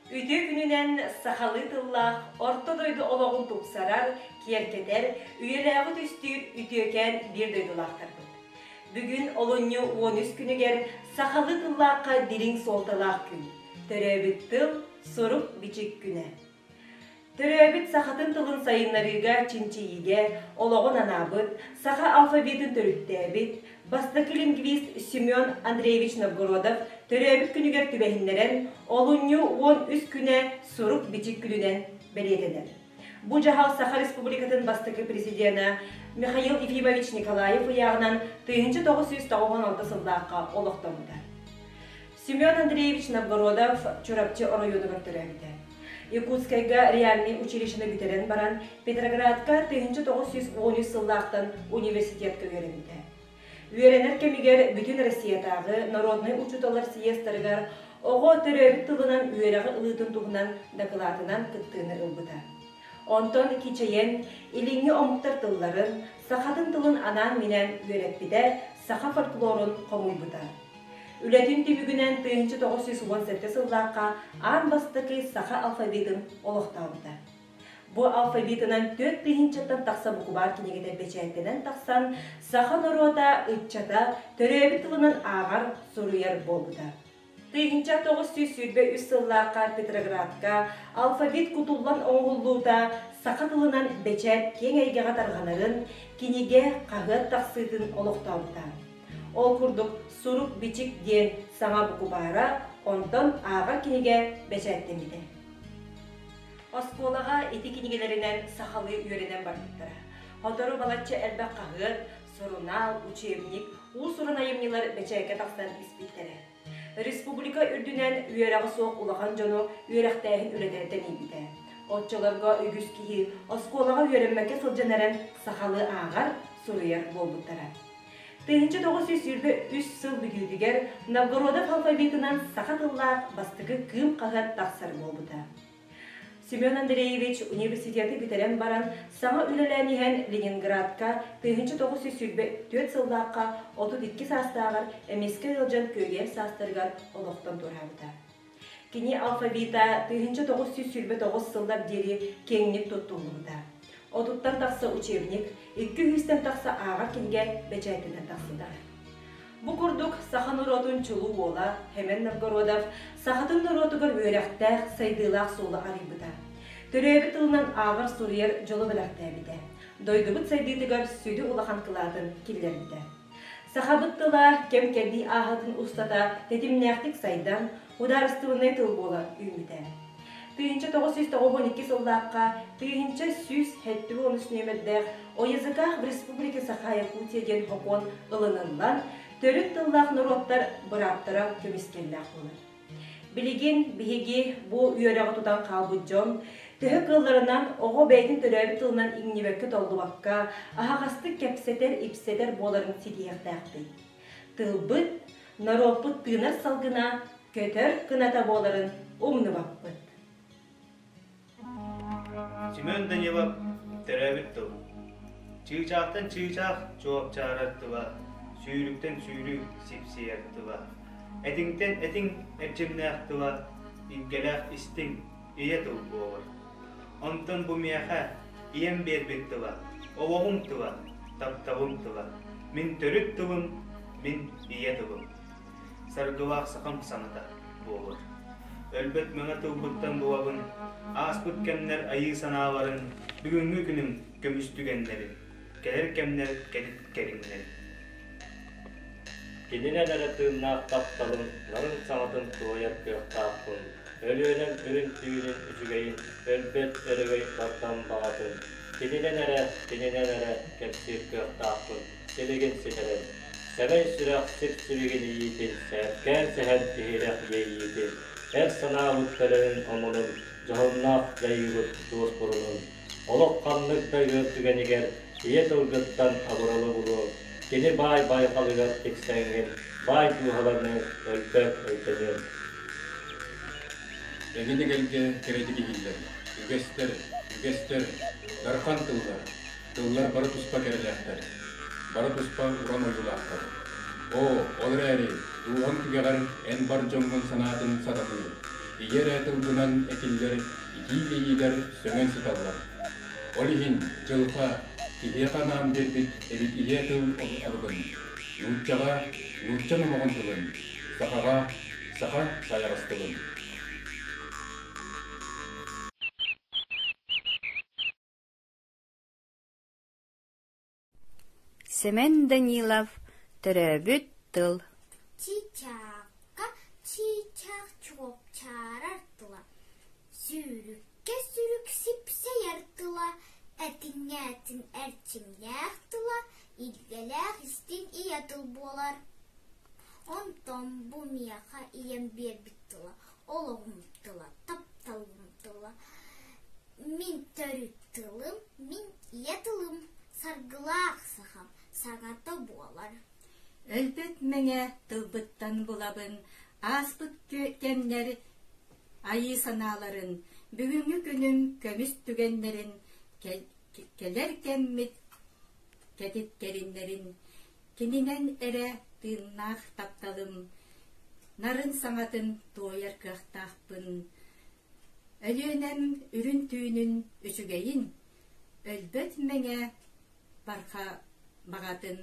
Үтүө күнүнэн сахалыы тыллаах орто дойду олоҕун тупсарар, киэргэтэр, үйэлээҕи түстүүр үтүөкээн биир дойдулаахтарбыт. Бүгүн олунньу 13 күнүгэр сахалыы тыллаахха дириҥ суолталаах күн. Төрөөбүт тыл, сурук-бичик күнэ. Төрөөбүт сахатын тылын сайыннарыыга, чинчийиигэ олоҕун анаабыт, саха алфавитын төрүттээбит, бастакы лингвист Семен Андреевич Новгородов төрөөбүт күнүгэр түбэһиннэрэн, олунньу 13 күнэ сурук-бичик күнүнэн бэлиэтэнэр. Бу дьаһал Саха Республикатын бастакы президенэ Михаил Ефимович Николаев ыйааҕынан 1996 сыллаахха олохтоммута. Семен Андреевич Новгородов Чурапчы оройуонугар төрөөбүтэ. Якутскайга реальнай училищены бүтэрэн баран, Петроградка 1913 сыллаахтан университетка үөрэммитэ. Үөрэнэр кэмигэр Бүтүн Россиятааҕы народнай учууталлар съезтарыгар оҕо төрөөбүт тылынан үөрэҕи ылыытын туһунан дакылаатынан кыттыыны ылбыта. Онтон кичэйэн, илиҥҥи омуктар тылларын, сахатын тылын анаан-минээн үөрэппитэ, саха фольклорун хомуйбута. Үлэтин түмүгүнэн 1917 сыллаахха аан бастакы саха алфавитын олохтообута. Бу алфавитынан 4000-тан тахса букубаар кинигэтэ бэчээттэнэн тахсан, саха норуота, ыччата төрөөбүт тылынан ааҕар, суруйар буолбута. 1923 сыллаахха Петроградка алфавит кутуллан оҥоһуллуута саха тылынан бэчээт киэҥ эйгэҕэ тарҕанарын, кинигэ, хаһыат тахсыытын олохтообута. Ол курдук сурук-бичик диэн саҥа букубаара, онтон ааҕар кинигэ бэчээттэммитэ. Оскуолаҕа ити кинигэлэринэн сахалыы үөрэнэн барбыттара. Сотору балачча элбэх хаһыат, сурунаал, учебник, уус-уран айымньылар бэчээккэ тахсан испиттэрэ. Республика үрдүнэн үөрэҕэ суох улахан дьону үөрэхтээһин үлэтэ тэнийбитэ. Оччолорго үгүс киһи оскуолаҕа үөрэммэккэ сылдьан эрэн сахалыы ааҕар, суруйар буолбуттара. 1923 сыл бүтүүтүгэр Новгородов алфавитынан саха тыллаах бастакы Кыым хаһыат тахсар буолбута. Семен Андреевич университеты бүтэрэн баран саҥа үлэлээн иһэн Ленинградка 1924 сыллаахха 32 саастааҕар эмискэ ыалдьан күөгэйэр саастарыгар олохтон туораабыта. Кини алфавита 1929 сыллар диэри киэҥник туттуллубута. Отуттан тахса учебник, 200-тэн тахса ааҕар кинигэ бэчээттэнэн тахсыбыта. Бу курдук саха норуотун чулуу уола Хэмэн Новгородов сахатын норуотугар үөрэхтээх, сайдыылаах суолу арыйбыта. Төрөөбүт тылынан ааҕар-суруйар дьолу бэлэхтээбитэ. Дойдубут сайдыытыгар сүдү улахан кылаатын киллэрбитэ. Сахабыт тыла кэм-кэрдии ааһытын устата тэтимнээхтик сайдан, судаарыстыбаннай тыл буола үүммүтэ. 1992 сыллаахха 1173 нүөмэрдээх «О языках в Республике Саха-Якутия» диэн сокуон ылыныллан, төрүт тыллаах норуоттар бырааптара көмүскэллээх буолар. Билигин биһиги бу үөрэҕи тутан хаалбыт дьон төһө кыалларынан оҕо бэйэтин төрөөбүт тылынан иҥнибэккэ-толлубакка, аһаҕастык кэпсэтэр-ипсэтэр буоларын ситиһиэхтээхпит. Тылбыт, норуоппут тыынар салгына көтөр кыната буоларын умнубаппыт. Семен Данилов төрөөбүт тыл. Чыычаахтан чыычаах чуопчаарар тыла, сүүрүктэн сүүрүк сипсийэр тыла, этиҥтэн этиҥ эрчимнээх тыла, илгэлээх истиҥ ийэ тыл буолар. Онтон бу миэхэ ийэм биэрбит тыла, олоҕум тыла, тапталым тыла, мин төрүт тылым, мин ийэ тылым. Саргылаах сахам саҥата буолар. Өлбөт мэҥэ тылбыттан булабын, ааспыт кэмнэр айыы санааларын, бүгүҥҥү күнүм көмүс түгэннэрин, кэлэр кэмнэр кэтит кэриҥнэрин. Кининэн эрэ тыыннаах тапталын, нарын саҥатын туойар кыахтаахпын, Өлүөнэм үрүҥ түүнүн үчүгэйин, өлбөт өрөгөй бардам баҕатын, кининэн эрэ, кининэн эрэ кэпсиир кыахтаахпын, силигин ситэрэн. Сэмэй сүрэх сип-сибигин иитин, сээркээн сэһэн иһирэх иэйиитин, эр санаабыт төлөнүн омунун, дьоһуннаах дьайыыбыт дуоспурунун, олох ханнык да ыар түгэнигэр ийэ тылгыттан абыралы булуоҥ, кини баай байҕалыгар тиксэҥҥин, баай дууһаларынан өлбөт өйдөнүөҥ. Эҥин-эгэлгэ кэрэтик иһиллэр, үгэстэр, үгэстэр, дархан тыллар, тыллар бары туспа кэрэлээхтэр, бары туспа уран ойуулаахтар. Оо, ол эрээри, дууһаҥ түгэҕэр эн бар дьоҥҥун санаатын сатаныыр. Ийэ эрэ тылгынан этиллэр итии иэйиилэр сөҥөн сыталлар. Ол иһин дьылҕа киһиэхэ анаан биэрбит эбит ийэ тыл алыбын, нууччаҕа нуучча номоҕун тылын, сахаҕа саха сайаҕас тылын. Сэмэн Данилов Төрөөбүт тыл Чыычаахха чыычаах чуопчаарар тыла, сүүрүккэ сүрүк сипсэйэр тыла, этиҥҥэ этиҥ эрчимнээх тыла, илгэлээх истиҥ ийэ тыл буолар. Онтон бу миэхэ ийэм биэрбит тыла, олоҕум тыла, тапталым тыла, мин төрүт тылым, мин ийэ тылым, саргылаах сахам саҥата буолар. Өлбөт мэҥэ тылбыттан булабын, ааспыт кэмнэр айыы санааларын, бүгүҥҥү күнүм көмүс түгэннэрин, кэлэр кэммит кэтит кэриннэрин, кининэн эрэ тыыннаах тапталым, нарын саҥатын туойар кыахтаахпын. Өлүөнэм үрүн түүнүн үчүгэйин, өлбөт мэҥэ барха баҕатын,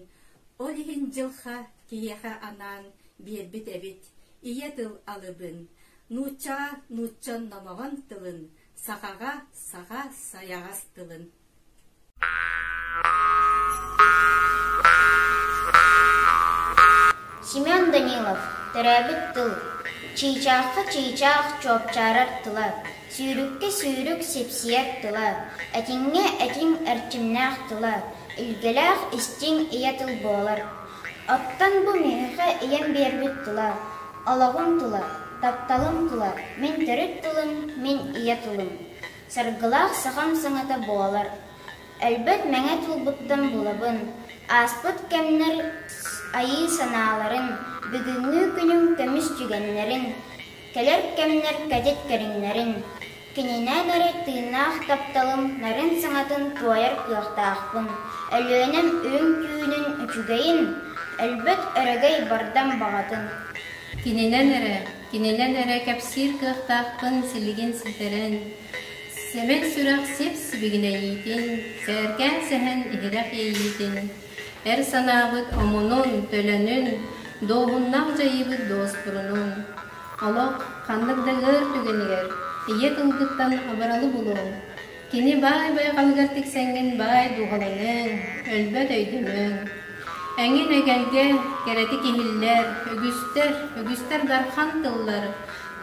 ол иһин дьылха киһиэхэ анаан биэрбит эбит ийэ тыл алыбын, нууччаҕа нуучча номоҕон тылын, сахаҕа саха сайаҕас тылын. Семен Данилов Төрөөбүт тыл Чыычаахха чыычаах чуопчаарар тыла, сүүрүккэ сүүрүк сипсийэр тыла, этиҥҥэ этиҥ эрчимнээх тыла, илгэлээх истиҥ ийэ тыл буолар. Оттон бу миэхэ ийэм биэрбит тыла, олоҕум тыла, тапталым тыла, мин төрүт тылым, мин ийэ тылым. Саргылаах сахам саҥата буолар. Өлбөт мэҥэ тылбыттан булабын, ааспыт кэмнэр айыы санааларын, бүгүҥҥү күнүм көмүс түгэннэрин, кэлэр кэмнэр кэтит кэриҥнэрин, кининэн эрэ тыыннаах тапталым нарын саҥатын туойар кыахтаахпын, Өлүөнэм үрүҥ түүнүн үчүгэйин, өлбөт өрөгөй бардам баҕатын. Кининэн эрэ, кининэн эрэ кэпсиир кыахтаахпын силигин ситэрэн, Сэмэн сүрэх сип-сибигинэйиитин, сээркээн сэһэн иһирэх иэйиитин, эр санаабыт омунун, төлөнүн, дуоһуннаах дьайыыбыт дуоспурунун, олох ханнык да ыар түгэнигэр ийэ тылгыттан абыралы булуоҥ, кини баай байҕалыгар тиксэҥҥин баай дууһаланыаҥ, өлбөт өйдөнүөҥ. Эҥин эгэлгэ кэрэтик иһиллэр, үгүстэр, үгүстэр дархан тыллар,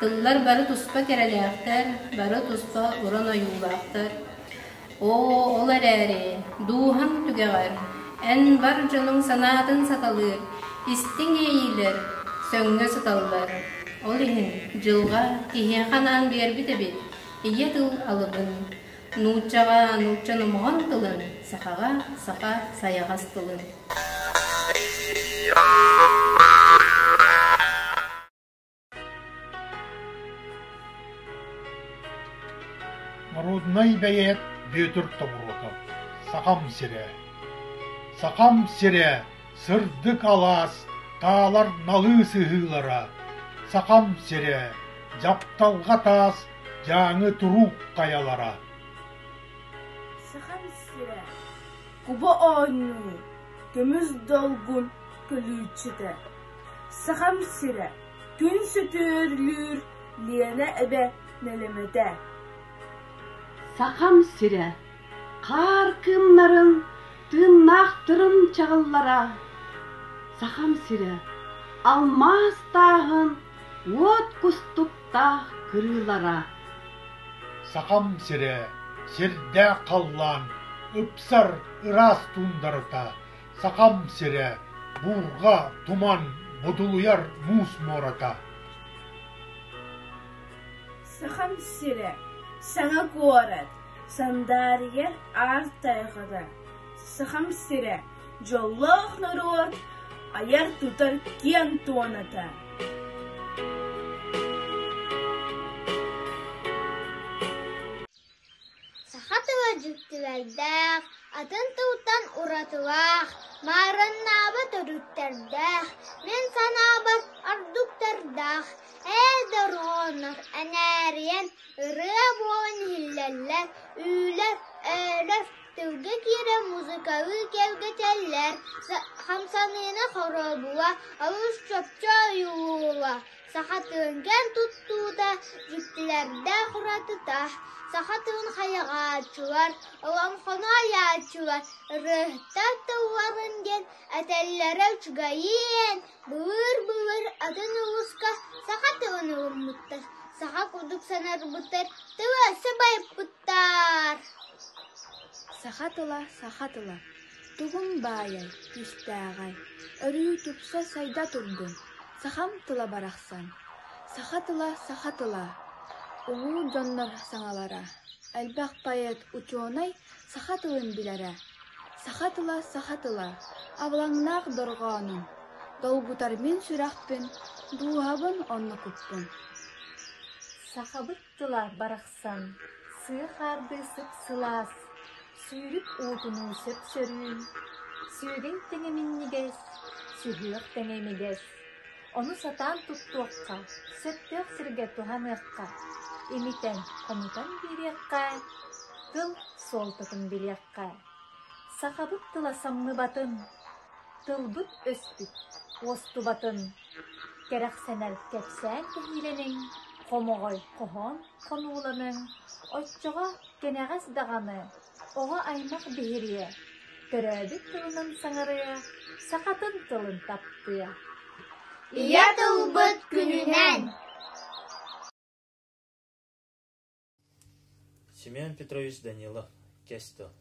Тыллар бары туспа кэрэлээхтэр, бары туспа уран ойуулаахтар. Оо, ол эрээри, дууһаҥ түгэҕэр, эн бар дьонуҥ санаатын саталыыр, истиҥ иэйиилэр сөҥҥө сыталлар. Ол иһин дьылҕа киһиэхэ анаан биэрбит эбит ийэ тыл алыбын, нууччаҕа нуучча номоҕон тылын, сахаҕа саха сайаҕас тылын. Норуодунай бэйээт Бүөтүр Тобуруокап «Сахам сирэ Сахам сирэ сырдык алаас, таалар налыы сыһыылара, Сахам сирэ дьапталҕа таас, дьааҥы туруук хайалара Сахам сирэ куба оонньуу, көмүс долгун көлүүччүтэ Сахам сирэ күн сөтүөлүүр Лиэнэ эбэ нэлэмэтэ Сахам сирэ хаар кыымнарын тыыннаахтарын чаҕыллара Сахам сирэ алмаас тааһын уот кустуктаах кырыылара Сахам сирэ сирдээх халлаан ыпсар ыраас туундарата Сахам сирэ буурҕа, туман, будулуйар муус муората. Сахам сирэ саҥа куорат, сандаарыйар аар тайҕата. Сахам сирэ дьоллоох норуот айар-тутар киэҥ туоната. Саха тыла дьиктилэрдээх, атын тылтан уратылаах. Маарыннаабат өрүттэрдээх, мин санаабар ордуктардаах, ээ дорҕооннор энээрийэн, ырыа буолан иһиллэллэр, үүлэр, өөлөр, тылга киирэн музыкалыы кэлгэтэллэр, хамсаныыны хоруобула, олус чопчу ойуулуула, саха тылын кэм туттуута дьиктилэрдээх уратыта, саха тылын хайаҕааччылар, олоҥхону айааччылар ырыаһыттар тылларын диэн этэллэрэ үчүгэйиэн, былыр-былыр атын улууска саха тылын ылыммыттар, саха курдук санарбыттар, тылы өссө байыппыттар. Саха тыла, саха тыла, тугуҥ баайай, күүстээҕэй, өрүү тупса сайда турдун, сахам тыла барахсан. Саха тыла, саха тыла, улуу дьоннор саҥалара, элбэх поэт, учуонай саха тылын билэрэ. Саха тыла, саха тыла, абылаҥнаах дорҕоонун, долгутар мин сүрэхпин, дууһабын онно куппун. Сахабыт тыла барахсан, сыа хаардыы сып-сылаас, сүүрүк уутунуу сөп-сөрүүн, сүөгэҥ тэҥэ минньигэс, сүһүөх тэҥэ имигэс. Ону сатаан туттуохха, сөптөөх сиргэ туһаныахха, имитэн, хомутан биэриэххэ, тыл суолтатын билиэххэ. Сахабыт тыла самныбатын, тылбыт өспүт уостубатын, кэрэхсэнэр кэпсээн кэһиилэниҥ, хомоҕой хоһоон хонууланыҥ, оччоҕо кэнэҕэс даҕаны оҕо аймах биһириэ, төрөөбүт тылынан саҥарыа, сахатын тылын таптыа. Ийэ тылбыт күнүнэн! Семен Петрович Данилов, кэс тыл.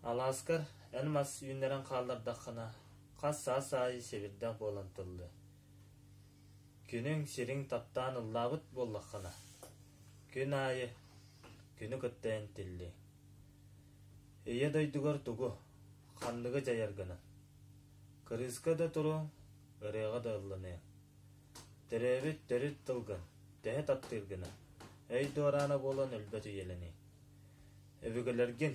Алааскар эн мас үүннэрэн хааллардаххына, хас саас аайы сэбирдэх буолан тыллыа. Күнүҥ сириҥ таптаан ыллаабыт буоллаххына, күн аайы күнү кытта эн тиллиэҥ. Ийэ дойдугар тугу, ханныгы дьайаргынан. Кырыыска да туруоҥ, ырыаҕа да ылланыаҥ. Төрөөбүт төрүт тылгын төһө таптыыргынан, өй дуораана буолан өлбөт үйэлэниҥ. Өбүгэлэргин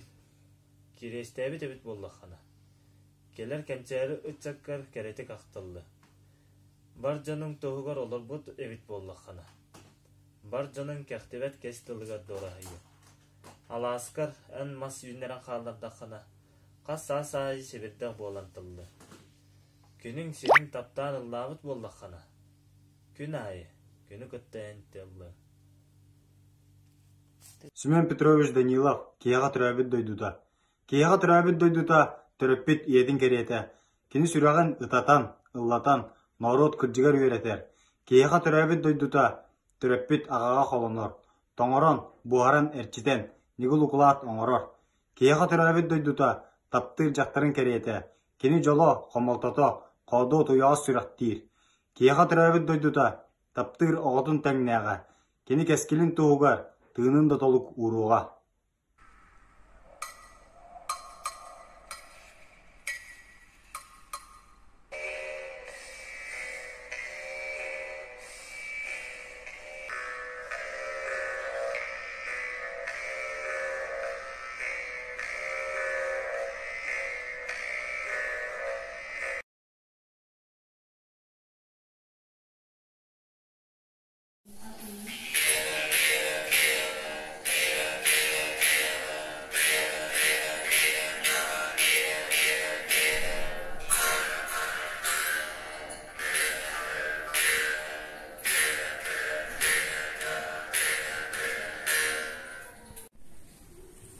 кириэстээбит эбит буоллаххына, кэлэр кэнчээри ыччаккар кэрэтик ахтыллы. Бар дьонуҥ туһугар олорбут эбит буоллаххына, бар дьонуҥ кэхтибэт кэс тылыгар дуораһыйыа. Алааскар эн мас үүннэрэн хааллардаххына, хас саас аайы сэбирдэх буолан тыллыа. Күнүҥ сириҥ таптаан ыллаабыт буоллаххына, күн аайы күнү кытта эн тыллыаҥ. Семен Петрович Данилов киһиэхэ төрөөбүт дойдута. Киһиэхэ төрөөбүт дойдута төрөппүт ийэтин кэриэтэ. Кини сүрэҕин ытатан, ыллатан, норуот кырдьыгар үөрэтэр. Киһиэхэ төрөөбүт дойдута төрөппүт аҕаҕа холонор, тоҥорон, буһаран эрчитэн, ньыгыл укулаат оҥорор. Киһиэхэ төрөөбүт дойдута таптыыр дьахтарын кэриэтэ. Кини дьоло, хомолтото, хоодуот уйаҕас сүрэхтиир. Киһиэхэ төрөөбүт дойдута таптыыр оҕотун тэҥнээҕэ. Кини кэскилин туһугар тыынын да толук ууруоҕа.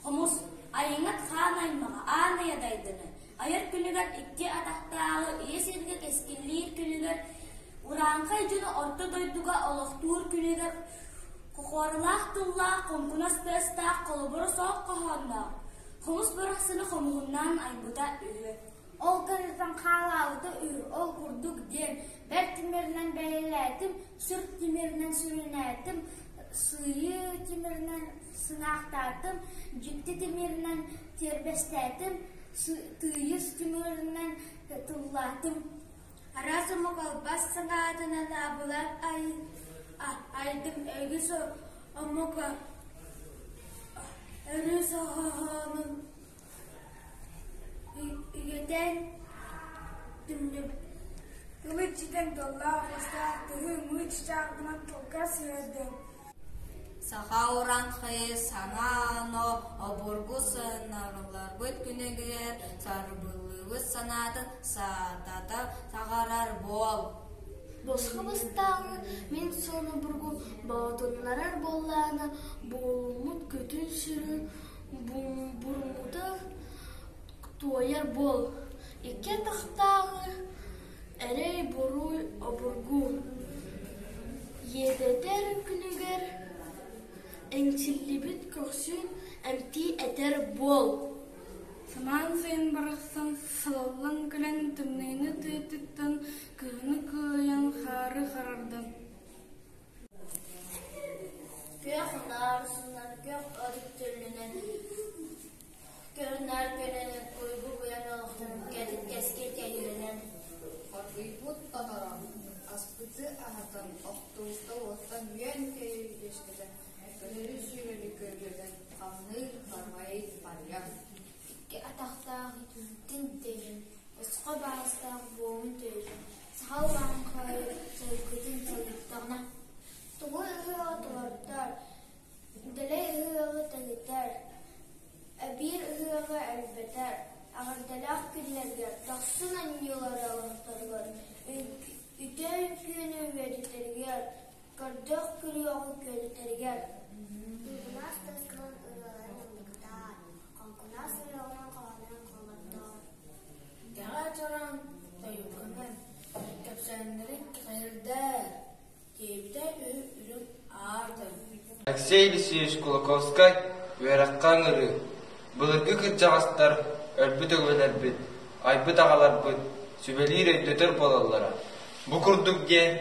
Хомус, айыҥат хаан аймаҕа аан айа дайдыны, айар күнүгэр икки атахтааҕы ийэ сиргэ кэскиллиир күнүгэр, урааҥхай дьону орто дойдуга олохтуур күнүгэр хохуоралаах тыллаах, хоҥкунас тыастаах, холобура суох хоһоонноох, хомус барахсаны хомуһуннаан айбыта үһү. Ол кэнниттэн хаалаабыта үһү, ол курдук диэн, бэрт тимиринэн бэлэлээтим, сүр тимиринэн сүрүнээтим, сыыйыы тимиринэн сыҥаахтаатым, дьикти тимиринэн тиэрбэстээтим, тыйыс тимиринэн тыллаатым. Араас омук албас санаатынан абылаҥ айдым, үгүс омук өрүс хоһоонун. Үгэтэн түмнүм. Тылы иччитэн тыллаах устаах тыһы ымыы чычааҕынан тылга сыһыардым. Саха урааҥхайы саҥа-оно обургу сыннарылларбыт күнүгэр сарбыллыбыт санаатын саатата саҕарар буол. Босхо бастааҥы мин суон обургу боотуннарар буоллаҕына буолуммут көтүн-сүрүн буруммута туойар буол, икки атахтааҕы эрэй-буруй обургу иэдэтэр күнүгэр эҥсиллибит көхсүн эмтии этэр буол. Самаан сайын барахсан салаллан кэлэн тымныыны тыатыттан кыһыны кыайан хаары харардан Күөх унаарысынан, күөх өрүт түллүнэн, көрүнэр көнөнөн, уйгу быйаҥ олохтонон, кэтит кэскил кэһиилэнэн. Оргуйбут оторон, аспыты аһатан, охтубута уоттан үөн-көйүүр үөскэтэн, өлөрү-сүүрэри көрүлэтэн, хамныыр барбайы барыйан. Икки атахтаах итиитин тэйэн, босхо баастаах буомун төйөн, саха урааҥхайы сылгытын салыттаҕына, тугу ыһыаҕы толордор, дэлэй ыһыаҕы тэнитэр, эбиир ыһыаҕы элбэтэр, эҕэрдэлээх күннэргэ дохсун анньыылары оҥорторугар, үтүө үҥкүүнү үөрэтэригэр, көрдөөх күрүөҕү күөрэтэригэр. Кылаас таскылан ырыаларын ыллыктаар, хоҥкунаас ырыаҕынан хоһоонун холлордоор. Идэҕэ чороон тойукканан, кэпсээннэрин кэҕиһирдээр, диэбитэ үһү үрүҥ аар тойон. Алексей Елисеевич Кулаковскай үөрэххэ ыҥырыы, былыргы кырдьаҕастар өлбүт өбүгэлэрбит, айбыт аҕаларбыт сүбэлиир өйдөтөр буолаллара. Бу курдук диэн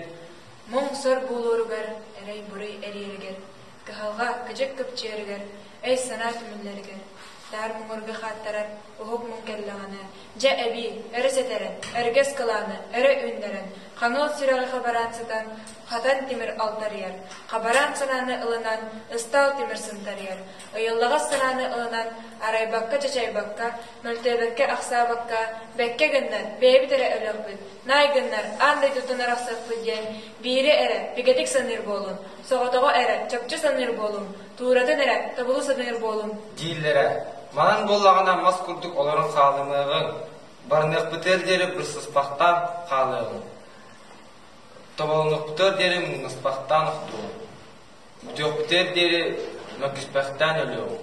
Муҥ-сор буолуоругар, эрэй-буруй эриэригэр, кыһалҕа, кыдьык кыпчыарыгар, өй-санаа түмүллэригэр, таар муҥурга хааттарар уһук муҥ кэллэҕинэ, дьэ эбии, өрө сэтэрэн, өргөс кылааны өрө үүннэрэн, хаҥыл сүрэҕи хабараан сытан, хатан тимир алтарыйар, хабараан санааны ылынан, ыстаал тимир сынтарыйар, ыйыллаҕас санааны ылынан, арайбакка-чачайбакка, мөлтөөбөккө-ахсаабакка, бэккэ гыннар, бэйэбит эрэ өлүөхпүт, наай гыннар, аан дойдуттан арахсыахпыт диэн биири эрэ бигэтик саныыр буолун, соҕотоҕо эрэ чопчу саныыр буолуҥ, тууратын эрэ тобулу саныыр буолуҥ дииллэрэ. Манан буоллаҕына мас курдук олорон хаалымыаҕыҥ, барыныахпытыгар диэри бырсыспахтаан хаалыаҕыҥ, тоболонуохпутугар диэри муҥнаспахтаан охтуоҕуҥ, бүтүөхпүтүгэр диэри мөккүспэхтээн өлүөҕүҥ.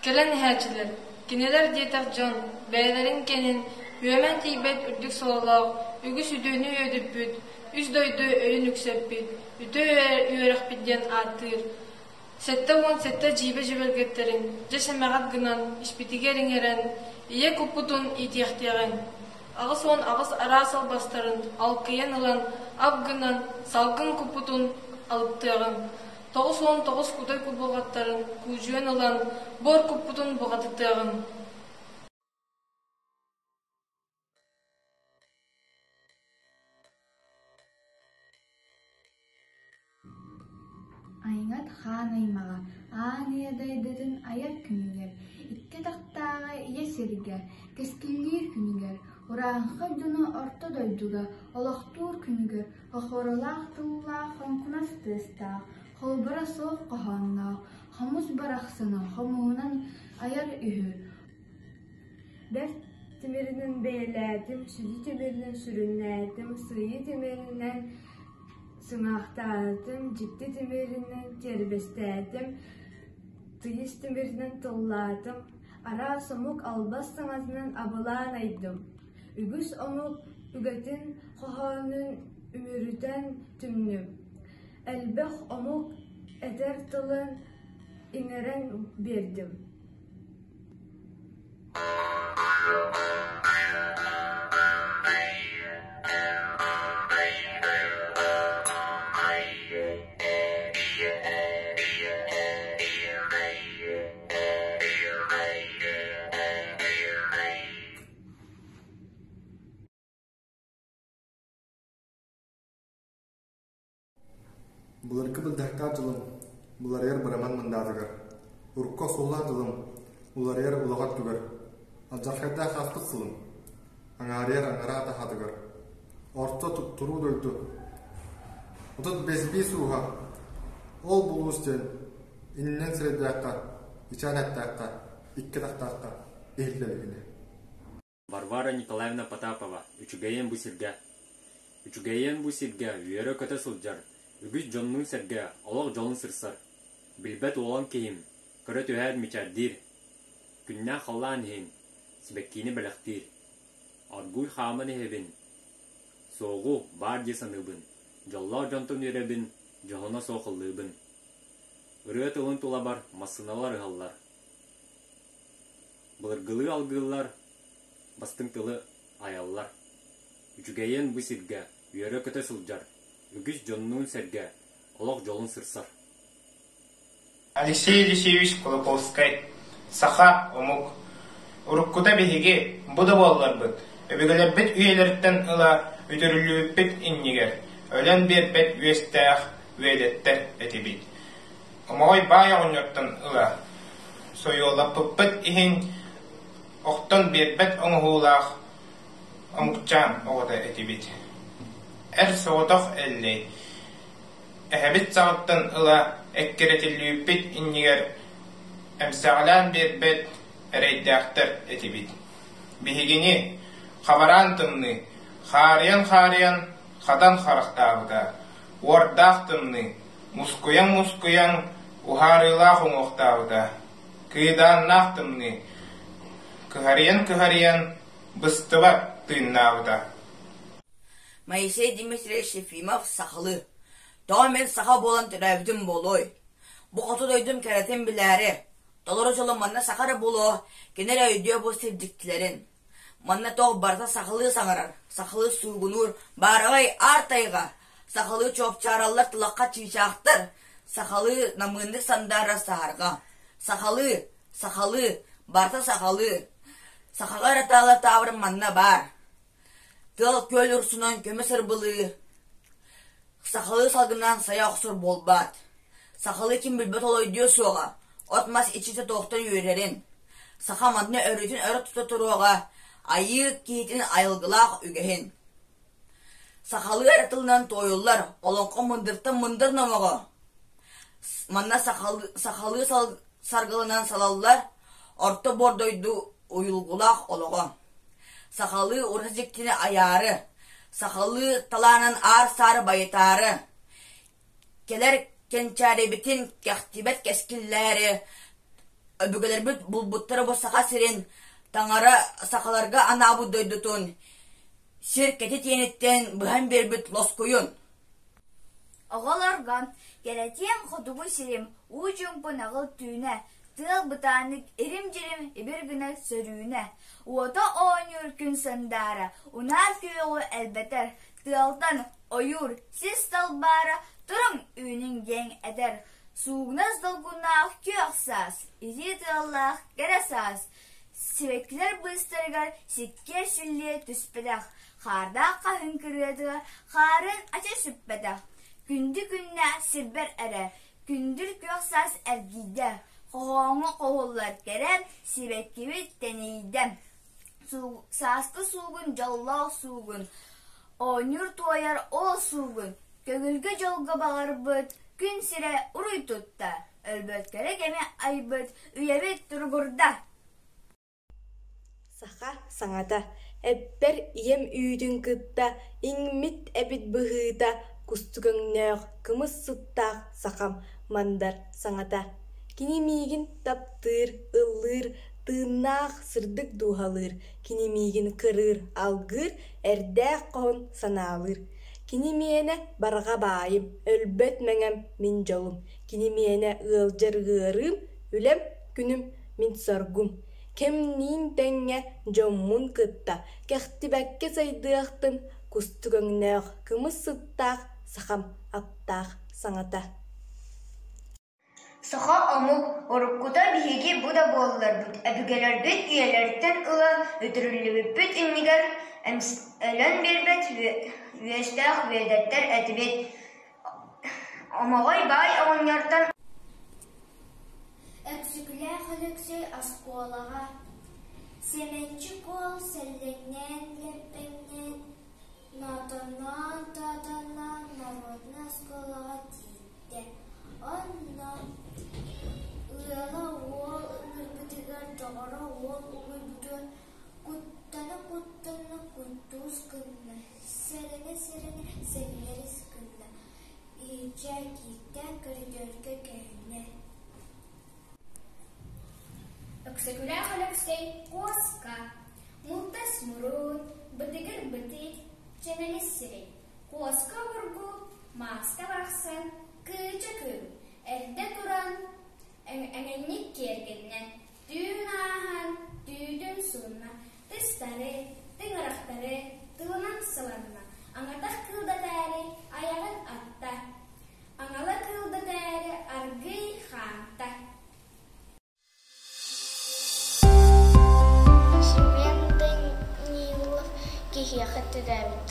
Кэлэн иһээччилэр, кинилэр диэтэх дьон, бэйэлэрин кэнин үөмэн тиийбэт үрдүк сололоох, үгүс үтүөнү үөдүппүт, үс дойду өйүн үксэппит, үтүө үөрэхпит диэн ааттыыр 77 дьиибэ дьүбэлгэттэрин дьэ сэмэҕэт гынан испитигэр иҥэрэн, ийэ куппутун иитиэхтиэҕиҥ. 88 араас албастарын алкыйан ылан, ап гынан, салгын куппутун алыптыаҕыҥ. 99 кудай кубулҕаттарын куудьуйан ылан, буор куппутун буҕатытыаҕыҥ. Айыҥат хаан аймаҕа аан ийэ дайдытын айар күнүгэр, икки атахтааҕы ийэ сиргэ, кэскиллиир күнүгэр, урааҥхай дьону орто дойдуга олохтуур күнүгэр хохуоралаах тыллаах хоҥкунас тыастаах, холборо суох хоһоонноох, хомус барахсаны хомуһунан айар үһү. Бэрт тимиринэн бэйэлээтим, сүдү тимиринэн сүрүннээтим, сыыйы тимиринэн сыҥаахтаатым, дьикти тимиринэн тиэрбэстээтим, тыйыс тимиринэн тыллаатым, араас омук албас саҥатынан абылаан айдым. Үгүс омук үгэтин хоһоонун үмүрүтэн түмнүм. Элбэх омук этэр тылын иҥэрэн биэрдим. Былыргы былдьаһыктаах дьылым уларыйар быраман мындаатыгар, урукку охсуулаах дьылым уларыйар улаҕар түгэр, алдьархайдаах ааспыт сылым. Аҥаарыйар аҥараа таһатыгар Орто туруу дойду 35 биир ууһа Ол булуус диэн иннинэн сирэйдээххэ, ичээн эттээххэ, икки атахтаахха иһиллэ илигинэ. Варвара Николаевна Потапова Үчүгэйиэн бу сиргэ Үчүгэйиэн бу сиргэ үөрэ-көтө сылдьар, үгүс дьоннуун-сэргэ олох дьолун сырсар. Билбэт уолан киһим, көрө түһээт мичээрдиир, күннээх халлаан иһин сибэккиини бэлэхтиир. Оргууй хааман иһэбин, суоҕу баар дии саныыбын, дьоллоох дьонтон үөрэбин, дьоһуна суох ыллыыбын. Ырыа тылын тулабар массыыналар ыһаллар. Былыргылыы алгыыллар, бастыҥ тылы айаллар. Үчүгэйиэн бу сиргэ үөрэ-көтө сылдьар, үгүс дьоннуун-сэргэ олох дьолун сырсар. Алексей Елисеевич Кулаковскай Саха омук Уруккута биһиги, бу да буолларбыт, өбүгэлэрбит үйэлэриттэн ыла үтүрүллүбүппүт иннигэр, өлөн биэрбэт үөстээх үөдэттэр этибит. Омоҕой баай оҕонньортон ыла сойуолаппыппыт иһин охтон биэрбэт оҥоһуулаах омукчаан оҕото этибит. Эр соҕотох Эллэй эһэбит саҕаттан ыла эккирэтиллибиппит иннигэр эмсэҕэлээн биэрбэт эрэйдээхтэр этибит. Биһигини хабараан тымныы, хаарыйан-хаарыйан хатан харахтаабыта, уордаах тымныы, Мускуйан-мускуйан уһаарыылаах уҥуохтаабыта, кыыдааннаах тымныы, кыһарыйан-кыһарыйан быстыбат тыыннаабыта. Моисей Дмитриевич Ефимов сахалыы. Тоҕо мин саха буолан төрөөбүтүм буолуой? Бу хоту дойдум кэрэтин билээри, толору дьолум манна саха эрэ буолуо, кини эрэ өйдүө бу сир дьиктилэрин. Манна туох барыта сахалыы саҥарар, сахалыы суугунуур, баараҕай аар тайҕа, сахалыы чуопчаараллар тылахха чыычаахтар, сахалыы намыыннык сандаарар саһарҕа, сахалыы, сахалыы, барыта сахалыы. Сахаҕа эрэ таалар таабырын манна баар. Тыал күөл урсунан көмүс ырбылыы, сахалыы салгынан сайа охсор буолбаат. Сахалыы ким билбэт олойдуо суоҕа, от-мас иччитэ туохтан үөрэрин. Саха манна өрүүтүн өрө тута туруоҕа, айыы киһитин айылгылаах үгэһин. Сахалыы эрэ тылынан туойуллар олоҥхо мындыртан мындыр номоҕо. Манна сахалыы саргылынан салаллар орто буор дойду уйулгулаах олоҕо. Сахалыы ураты дьиктини айаары, сахалыы талаанын аар-саары байытаары, кэлэр кэнчээрибитин кэхтибэт кэскиллээри өбүгэлэрбит булбуттара бу Саха сирин таҥара сахаларга анаабыт дойдутун сир кэтит иэниттэн быһан биэрбит лоскуйун. Оҕолорго кэрэтиэм хотугу сирим уу чуҥпу наҕыл түүнэ, тыал бытааннык ирим-дьирим ибир гына сөрүүнэ, уота оонньуур күн сандаара, унаар күөҕү элбэтэр, тыалтан ойуур сис талбаара туруҥ үүнүҥ диэн этэр, суугунас долгуннаах күөх саас, итии тыаллаах кэрэ саас, сибэккилэр быыстарыгар сиккиэр силлиэ түспэтэх, хаардаах хаһыҥ кырыатыгар хаарын ача сүппэтэх, күндү күннээх сирбэр эрэ, күндүл күөх саас эргийдэ, хоһооҥҥо хоһуллар кэрэ сибэккибит тэнийдэ. Сааскы суугун дьоллоох суугун, оонньуур туойар ол суугун, көҥүлгэ дьолго баҕарбыт күн сирэ уруй тутта, өлбөт кэрэ кэми айбыт үйэбит туругурда. Саха саҥата эппэр ийэм үүтүн кытта иҥмит эбит быһыыта кустук өҥнөөх кымыс сыттаах сахам мандар саҥата. Кини миигин таптыыр, ыллыыр, тыыннаах сырдык дууһалыыр, кини миигин кырыыр, алгыыр, эрдээх хоһун санаалыыр. Кини миэнэ барҕа баайым, өлбөт мэҥэм мин дьолум, кини миэнэ ыалдьар ыарыым, үлэм, күнүм, мин соргум. Кэмниин тэҥҥэ дьоммун кытта кэхтибэккэ сайдыахтын кустук өҥнөөх, кымыс сыттаах сахам аптаах саҥата. Саха омук уруккута биһиги бу да буолларбыт, өбүгэлэрбит үйэлэриттэн ыла үтүрүллүбүппүт иннигэр өлөн биэрбэт үөстээх үөдэттэр этибит. Омоҕой баай оҕонньортон Өксөкүлээх Өлөксөй оскуолаҕа. Сэмэнчик уол сэллэҥнээн-лэппэҥнээн, ноотонноон-тоотонноон норуодунай оскуолаҕа тиийдэ. Онно ыала уол ыҥырбытыгар доҕоро уол угуйбутун куттана-куттана куттуус гынна, сэрэнэ-сэрэнэ сэҥээрис гынна, иһирдьэ кииртээн көрүдүөргэ көһүннэ. Өксөкүлээх Өлөксөй куоска, мултас мурун, бытыгыр бытык, чэмэлис сирэй, куоска обургу, мааска барахсан, кыыча күн, эрдэ туран, эҥэнньик киэргэннэ, түүн ааһан, түүтүн суунна, тыстары, тыҥырахтары тылынан сыланна, аҥардах кыылдатаары айаҕын атта, аҥала кыылдатаары аргыый хаамта. Семен Данилов киһиэхэ төрөөбүт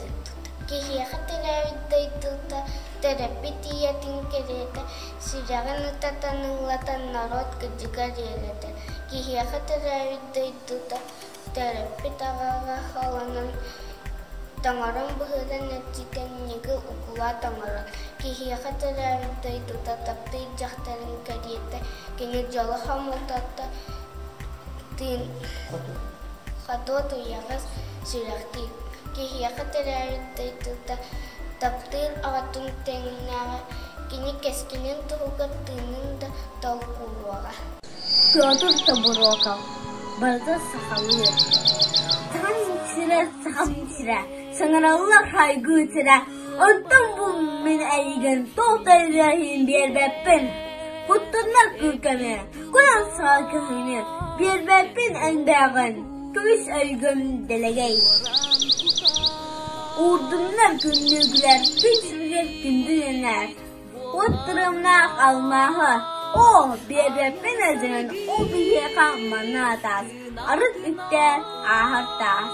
Киһиэхэ төрөөбүт дойдута төрөппүт ийэтин кэриэтэ сүрэҕин ытатан ыллатан норуот кырдьыгар үөрэтэр. Киһиэхэ төрөөбүт дойдута төрөппүт аҕаҕа холонон тоҥорон быһыытын эрчитэн ньыгыл укулаат оҥорор. Киһиэхэ төрөөбүт дойдута таптыыр дьахтарын кэриэтэ кини дьоло хомолтото тыын хотуот уйаҕас сүрэхтиир. Киһиэхэ төрөөбүт дойдута таптыыр аҕатын тэҥнээҕэ кини кэскилин туһугар тыынын да толкуйуоҕа. Петр Тобуроков барыта сахалыы. Сахам сирэ, Сахам сирэ, саҥараллар хайгыы сирэ, онтон бу мин эйигин туох да иһин биэрбэппин. Куттанар күлкэми, кунан саҕа кыһыны, биэрбэппин элбэҕин, көмүс өлгөм дэлэгэй. Уурдуннар күннүгүлэр, күн сиригэр күндү дэнэр. Уот тырымнаах алмааһы, оо, биэрбэппин эдэрин, ол биһиэхэ манна таас, арыт үктээн ааһар таас.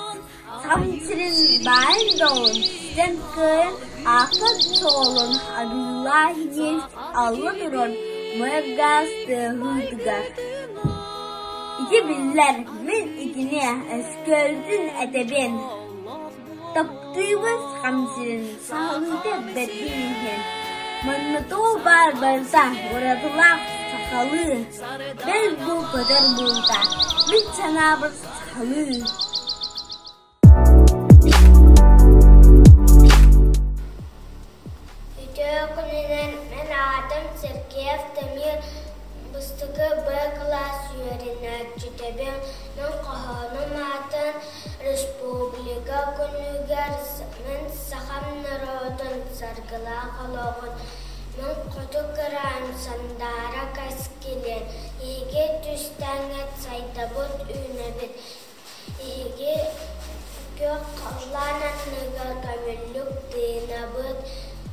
Сахам сирин баайын долун, ситэн кыайан аахпат суолун арыылаах диэн алла турар муйар-гаас тыаһыытыгар. Ити биллэр, мин итини өскөлтүн этэбин. Таптыыбын Сахам сирин саһылыыта бэрдин иһин. Манна туох баар барыта уратылаах сахалыы, бэл бу көтөр буута, мин санаабар сахалыы. Үтүө күнүнэн мин аатым Сергеев Тамир Бастакы Б кылаас үөрэнээччитэбин. Мин хоһоонум аатын Республика күнүгэр мин сахам норуотун саргылаах олоҕун, мин хоту кыраайым сандаара кэскилин, эһиги түстэҥҥит сайдабыт үүнэбит, эһиги күөх халлаан анныгар көмүллүк тыынабыт,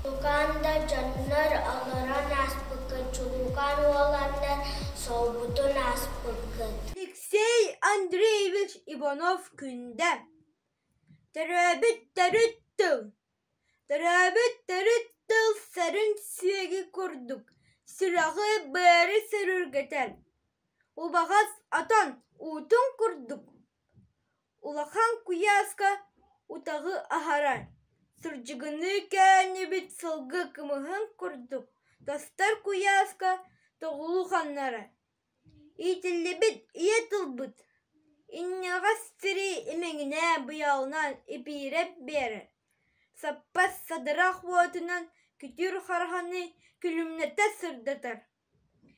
Чулукаан да дьоннор олорон ааспыккыт, Чулукаан уоланнар солбутун ааспыккыт. Алексей Андреевич Иванов-Күндэ Төрөөбүт төрүт тыл Төрөөбүт төрүт тыл сарын сүөгэ курдук сүрэҕи-быары сөрүргэтэр, убаҕас отон уутун курдук улахан куйааска утаҕы аһарар, сурдьугунуу көөнньүбүт сылгы кымыһын курдук тостор куйааска тоҕулу ханнарар. Иитиллибит ийэ тылбыт инньэҕэс сири имэҥинэ быйаҥынан ипиирэ биэрэр, саппас садырах уотунан күтүр хараҕаны күлүмнэтэ сырдатар.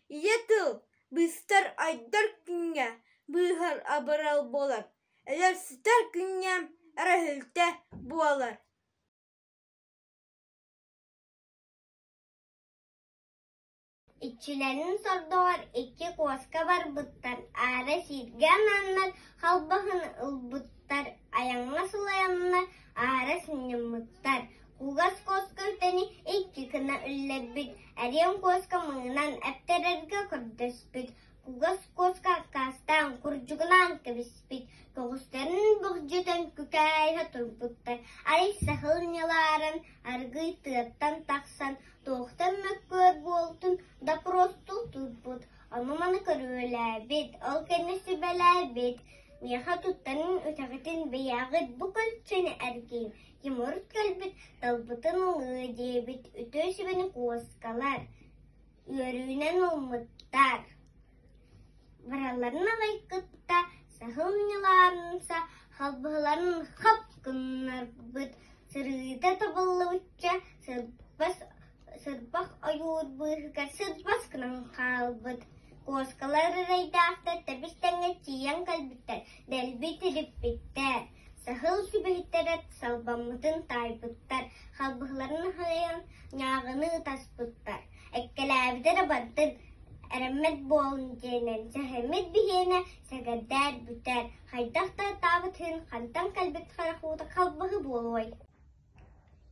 Ийэ тыл быстар айдар күҥҥэ быыһар абырал буолар, өлөр-сүтэр күҥҥэ өрөһүлтэ буолар. Иччилэрин сордоҕор икки куоска барбыттар, аара сииргэ анааннар халбаһыны ылбыттар, айаҥҥа сылайаннар аара сынньаммыттар. Кугас куоска үтэни икки гына үллэрбит, эриэн куоска мыҥынан эптэрэргэ көрдөспүт. Кугас куоска аккаастаан курдьугунаан кэбиспит, көҕүстэрин бөгдьүтэн күкээйэ турбуттар, арай саһыл ньылааран аргыый тыаттан тахсан Туохтан мөккүөр буолтун допростуу турбут, ону-маны көрүөлээбит, ол кэннэ сүбэлээбит. Миэхэ туттарын үтэҕитин бэйэҕит бу көлчөнү эргийиҥ, Тимур кэлбит, талбытын ылыа диэбит үтүө сүбэни куоскалар үөрүүнэн ылмыттар. Баралларын аҕай кытта саһыл ньылаанса халбаһыларын хап гыннарбыт, сырыыта табыллыбычча сырбас сырбах ойуур быыһыгар сырбас гынан хаалбыт. Куоскалар эрэйдээхтэр тэбис-тэҥҥэ тиийэн кэлбиттэр, дэлби тириппиттэр. Саһыл сүбэһиттэрэ салбаммытын таайбыттар, халбаһыларын аһыйан ньааҕыны ытаспыттар. Эккэлээбитэ эрэ бардын, эрэммэт буолун диэнэн сэһэммит биһиэнэ сэгэрдээр бүтэр, хайдах да ытаабыт иһин хантан кэлбит харах уута халбаһы буолуой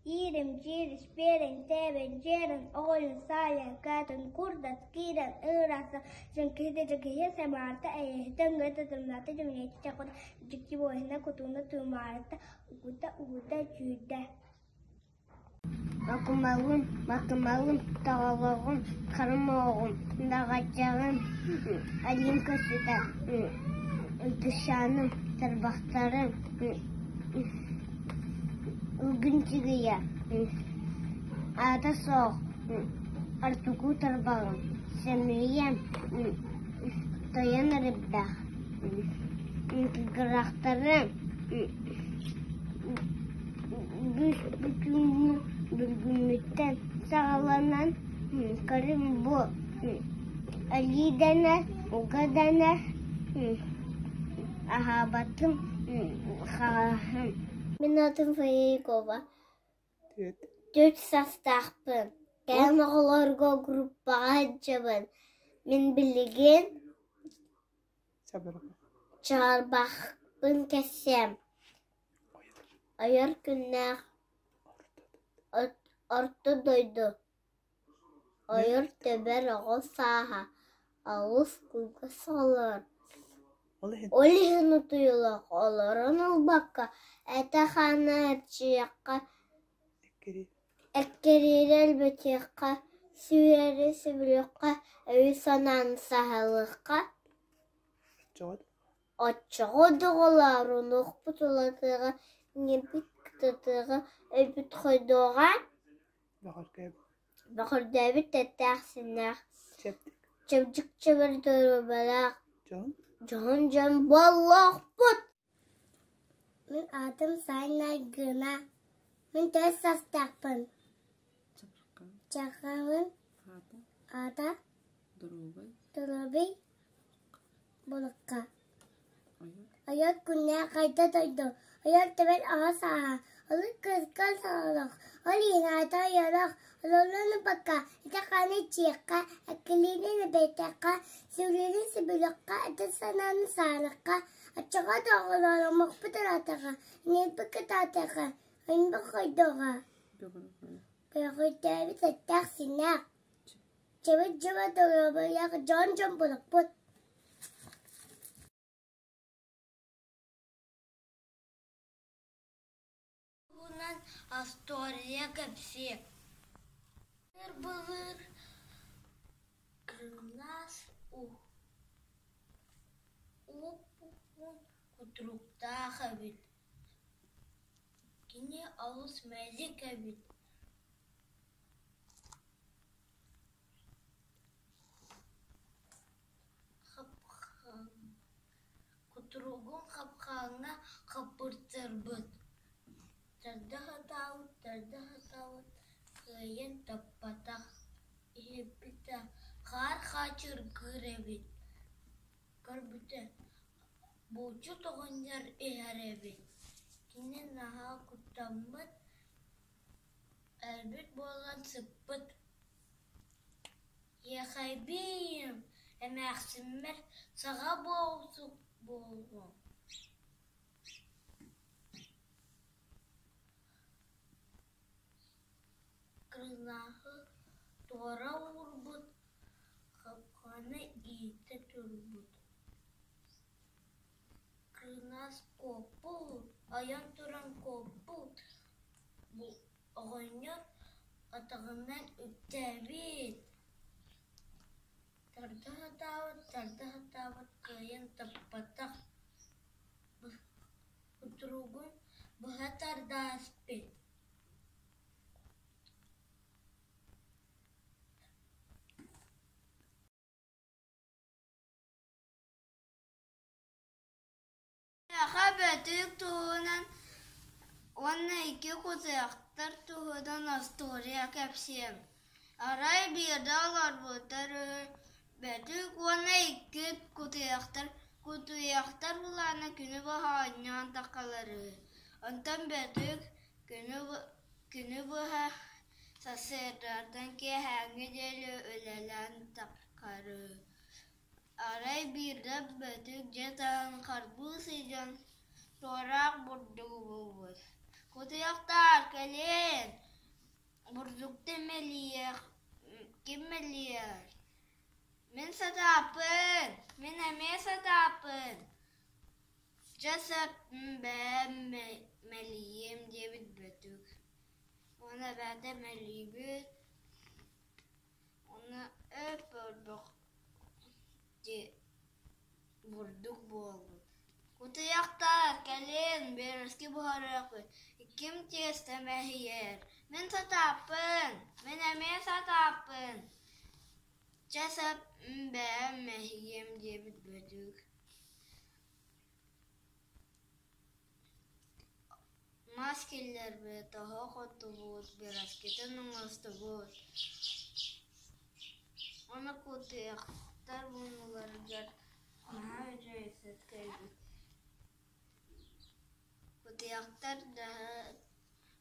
Иирим, дьиэрис, биэрэҥ, тээбэҥ, дьиэрэҥ, оҕойун, саайан, кээтин, курдат, киирэн, ыыраахта, дьэҥкиһитэ, дьэҥкиһийэ, сэмаарта, эйэһитэ, ыҥырыта, тымнаата, дьэҥнэйитэ, чакыта, дьикти буоһина, кутууна, туумаарыта, угута, угута, дьүүрдэ Макымалым, макымалым, тоҕолоҕум, харым оҕум, даҕаччаҕым, Алим көстүтэ, Дышаным, тарбахтарым, Ылгын чыгыйа, аата суох, Ортоку тарбаҕым, Сэмийэм, Тойон эрбэх, Кыгырахтарым, Бүүс-бүтүннүү бүгүҥҥүттэн саҕаланан көрүҥ бу Өлүү дэнэр, уга дэнэр, аһаабатым хаһан Мин аатым Фая Егорова. Түөрт саастаахпын. Кэлин оҕолорго группаҕа сылдьабын. Мин билигин Чаарбахпын кэссиэм, ойор күннээх орто дойду, ойор тэбэр оҕо сааһа олус кылгас олорор, ол иһин утуйулах олорон ылбакка этэ-хаана эрчийиэххэ, эккириири элбэтиэххэ, сүүрэри сөбүлүөххэ, өйү-санааны сааһылыахха Оччоҕо доҕолоор унуохпут улатыаҕа, иҥэрбит кытатыаҕа, өйбүт хойдуоҕа, бөҕөрдөөбүт эттээх-сииннээх, чэбдик чэбэр доруобуйалаах, дьоһун дьон буолуохпут Мин аатым Сайна Айгына. Мин төрүт састаахпын. Чахабын аата Доруобай Булукка. Ойор күннээх хайда дойду, ойор тэбэр аҕа сааһа, олус кыыска саҕалах, ол иһин аата ойорох, олорон ылбакка, ити-хааны иччиэххэ, эккилиини эбэйтэххэ, сүрүнүн сөбүлүөххэ, атын санааны саарахха, Оччоҕо да оҕолоор омукпут ыраатаҕа, иҥэрбит кытаатаҕа, ыйбыт хойдоҕо, Көҕүйдээбит эттээх-сииннээх, чэбит дьыбар доруобуйалаах дьон дьон булукпут Туһунан остуоруйа кэпсиэ. Былыр кырылас уп-уһун кутуруктаах эбит. Кини олус мэлик эбит. Кутуругун хапкааҥҥа хаппыртарбыт, тарда сатаабыт, тарда сатаабыт, кыайан таппатах, иһиппитэ хаар хаачыргыыр эбит, көрбүтэ булчут оҕонньор иһэр эбит, кини наһаа куттаммыт, өлбүт буолан сыппыт Иэхэйбиин, эмээхсиммэр саҕа буолуом Кырынааһы туора уурбут, хапкааны иитэ турбут Кырынаас куоппут, ойон туран куоппут Оҕонньор атаҕынан үктээбит, тарда сатаабыт, тарда сатаабыт кыайан таппатах. Кутуругун быһа тардан испит Миэхэ Бөтүүк туһунан уонна икки кутуйахтар туһунан остуоруйа кэпсиэм. Арай биирдэ олорбуттар үһү, Бөтүүк уонна икки кутуйахтар Кутуйахтар былаана күнү быһа оонньоон таххалар үһү. Онтон Бөтүүк күнү, күнү быһа сарсыардаттан киэһээҥҥи диэри үлэлээн таххар үһү. Арай биирдэ Бөтүүк дьиэ таһын харбыы сылдьан туораах бурдугу булбут: «Кутуйахтаар, кэлиэн, бурдукта мэлийиэх, ким мэлийэр? Мин сатааппын, мин эмиэ сатааппын, дьэ сөп бэйэм мэлийиэм» диэбит Бөтүүк. Уонна бэйэтэ мэлийбит Уонна өп-өрбөх бурдук буолбут: «Кутуйахтар, кэлин, биэрэскэ буһарыахпыт, ким тиэстэ мэһийэр? Мин сатааппын, мин эмиэ сатааппын, чэ сөп, бэйэм мэһийиэм» диэбит Бөтүүк Мас киллэрбит, оһох оттубут, бэрэскитин оҥостубут Уонна кутуйахтар муннуларыгар наһаа үчүгэй сыт кэлбит. Кутуйахтар наһаа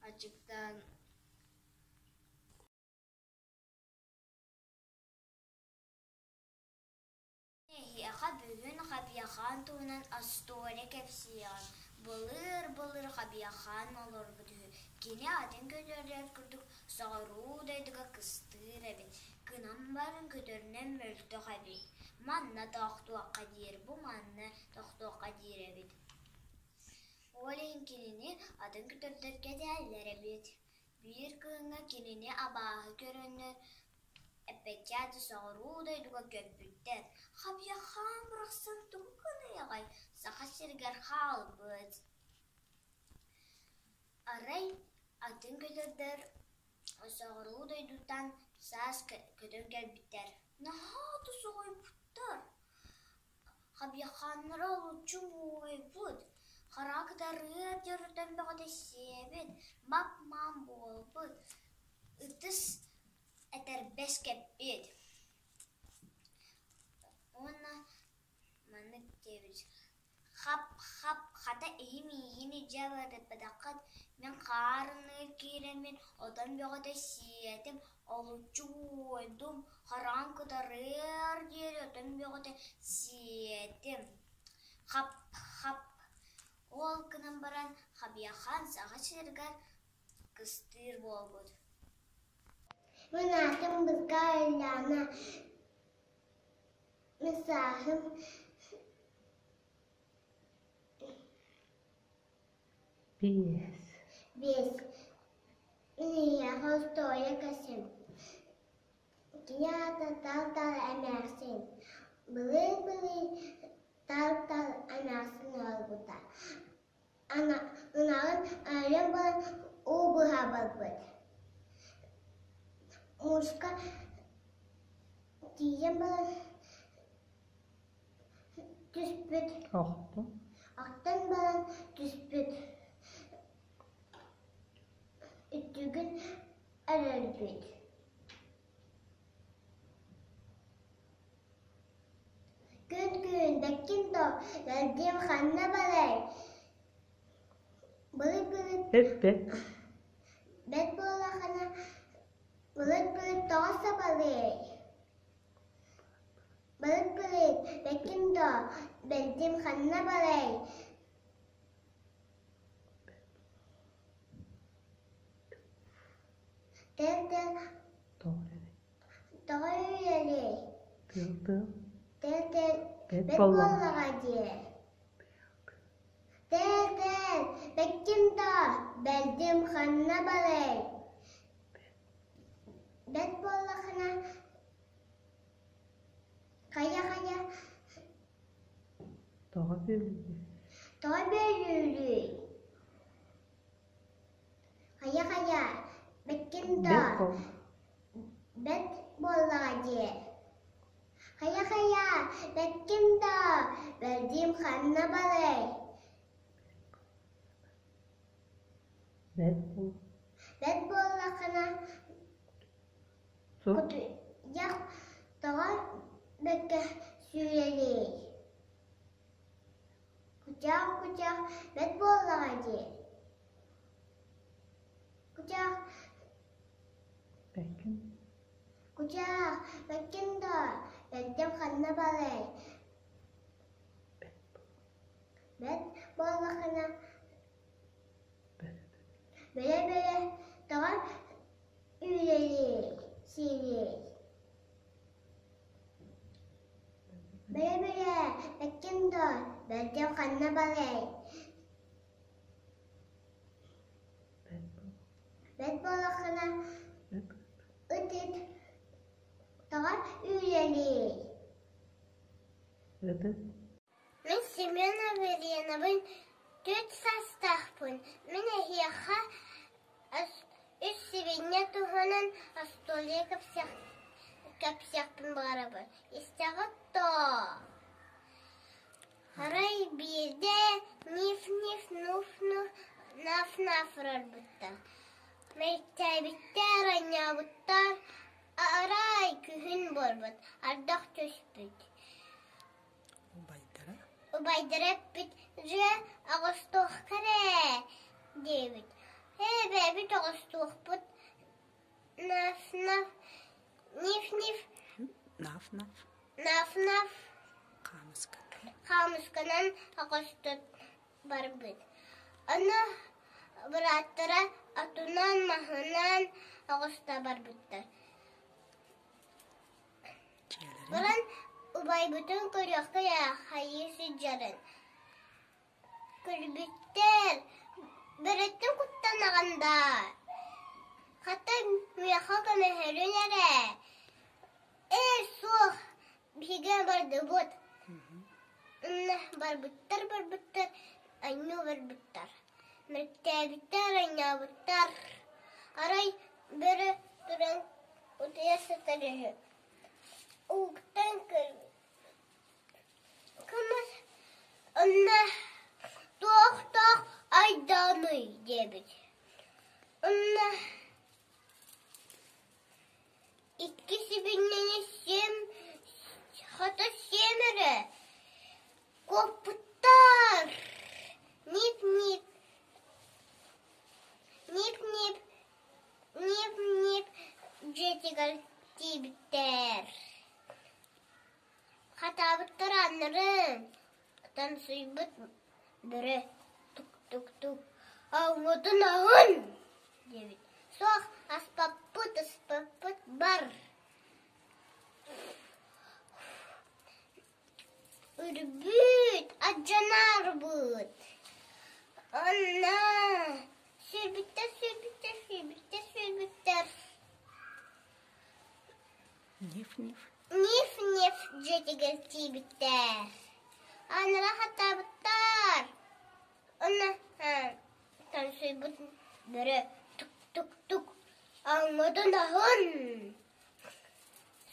аччыктаан Эһиэхэ бүгүн Хабьяхаан туһунан остуоруйа кэпсиэҕим. Былыр-былыр Хабьяхаан олорбут үһү. Кини атын көтөрдөр курдук соҕуруу дойдуга кыстыыр эбит, гынан баран көтөрүнэн мөлтөх эбит. Манна тохтуохха диир, бу манна тохтуохха диир эбит. Ол иһин кинини атын көтөрдөр кэтээллэр эбит. Биир кыһыҥҥа кинини абааһы көрөннөр Эппэккэ соҕуруу дойдуга көрбүттэр, Хабьяхаан барахсан тугу гыныаҕай, Саха сиригэр хаалбыт. Арай атын көтөрдөр соҕуруу дойдуттан саас көтөн кэлбиттэр, наһаа да соһуйбуттар. Хабьяхааннара олуччу мууһуйбут, хараҕа кытарыар дьоруттан бөҕөтө сиэбит, мап-маҥан буолбут, ытыс этэрбэс кэппит уонна маннык диэбит: «Хап-хап, хата иһим миигин илдьэ барбатаххыт, мин хаарыныыр киирэммин отон бөҕөтө сиэтим, олуччу уойдум, хараҕым кытарыар диэри отон бөҕөтө сиэтим, хап-хап» Ол гынан баран Хабьяхан саха сиригэр кыстыыр буолбут Мин аатым Бырга Ульяна, мин сааһым Биэс. 5. Мин эйиэхэ остуоруйа кэпсиэм. Кини аата Тал-Тал эмээхсин. Былыр-былыр Тал-Тал эмээхсин олорбута. Ынаҕын өлөн баран уу быһа барбыт. Мууска тиийэн баран түспүт. Охтон баран түспүт. Үтүгүн өлөрбүт. Күн-күн бэккин доо, мэлдьим ханна барай? Былыр-былыр Эппэт. Бэт буоллаххына, былыр-былыр тоҕо сабалыай? Былыр-былыр бэккин доо, бэлдим ханна барай? Тэл-тэл Тоҕо үөрэй? Тыал-тыал. Тэл-тэл Бэт бэт буоллаҕа. буоллаҕа дии. Тэл-тэл бэккин доо, бэлдим ханна барай? Бэт буоллаххына хайа-хайа Тоҕо бүөлүүрүй? Тоҕо бүөлүүрүй? Бэккин доо, бэт буоллаҕа дии. Хайа-хайа, бэккин доо, бэрдиим ханна барай? Бэт буоллаххына, кутуйах тоҕо бэккэ сүүрэрий? Кутуйах-кутуйах бэт буоллаҕа дии. Кутуйах Кутуйах, бэккин доо, бэрдим ханна барай? Бэт буоллаххына, бэрэ-бэрэ тоҕо үүрэрий, сиирий? Бэрэ-бэрэ, бэккин доо, бэрдим ханна барай? Бэт буоллаххына, ыт-ыт тоҕо үүрэрий? Мин Семен Аверьяновын 4 саастаахпын. Мин эһиэхэ үс сибиинньэ туһунан остуоруйа кэпсиэхпин баҕарабын. Истэҕит дуо? Арай биирдэ ниф-ниф, нуф-нуф, наф-наф ырарбыттар. Мэйиктээбиттэр, анньаабыттар, арай күһүн буолбут, ардах түспүт. Убайдара эппит, «Дьэ, оҕустуохха эрэ» диэбит. «Ээ, бэйэбит оҕустуохпут, наф-наф, ниф-ниф, Наф-наф. наф-наф хаамысканан оҕустут барбыт. Аны бырааттара отунан, маһынан оҕуста барбыттар. Баран убайбытын көрүөххэ хайыы сылдьарын. Көрбүттэр, бөрөттөн куттанаҕын даа? Хата миэхэ көмөһөрүн эрэ. Ээ, суох, биһиги бардыбыт. Барбыттар, барбыттар, анньыы барбыттар. Мөрүктээбиттэр, анньаабыттар. Арай бөрө туран утуйа сытар үһү. Уһуктан көрбүт. Кымыс онно туох-туох айдааный диэбит. Онно икки сибинньэни сиэм хата сиэм эрэ куоппуттар. Нип-нип, нип-нип, нип-нип дьиэтигэр тиийбиттэр. Хатаабыттар ааннарын, тансыйбыт бөрө тук-тук-тук «Аҥҥытын аһын!» диэбит. «Суох, аспаппыт, аспаппыт, бар!» Үрбүт, алдьанарбыт. Онно сүүрбүттэр, сүүрбүттэр, сүүрбүттэр, сүүрбүттэр. Ниф-ниф. Ниф-ниф дьиэтигэр тиийбиттэр. Ааннара хатаабыттар. Онно тансыйбыт бөрө тук-тук-тук аҥҥытын аһын.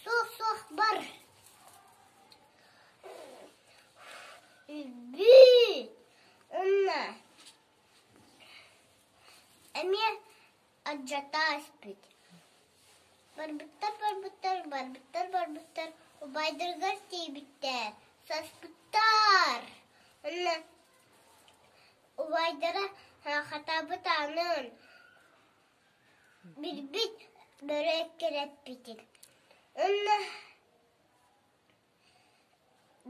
Суох-суох бар. Үрбүт. Онно эмиэ алдьата испит. Барбыттар, барбыттар, барбыттар, барбыттар, убайдарыгар тиийбиттэр, саспыттар. Онно убайдара хатаабыт аанын билбит бөрө эккирэппитин. Онно